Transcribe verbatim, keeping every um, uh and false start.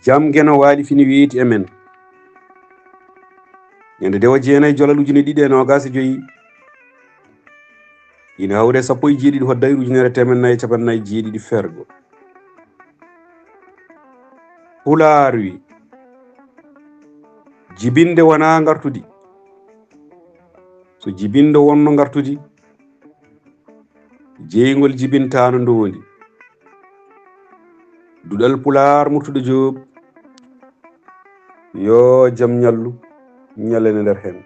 Jam Geno waali fini weeti e men. Ñande dewa jeenay jolal ujine ɗiɗi e noogas e joyi, ina hawre sappo e jeeɗiɗi hoddayru ujunere teemen nayi e capanɗe nayi e jeeɗiɗi fergo. Pulaar wi, jibinde wonaa ngartudi. So jibindo wonno ngartudi, jeyngol jibintaano ndoondi. Duɗal Pulaar, Murtuɗo Joob, yo jam ñallu, ñalane nder heen.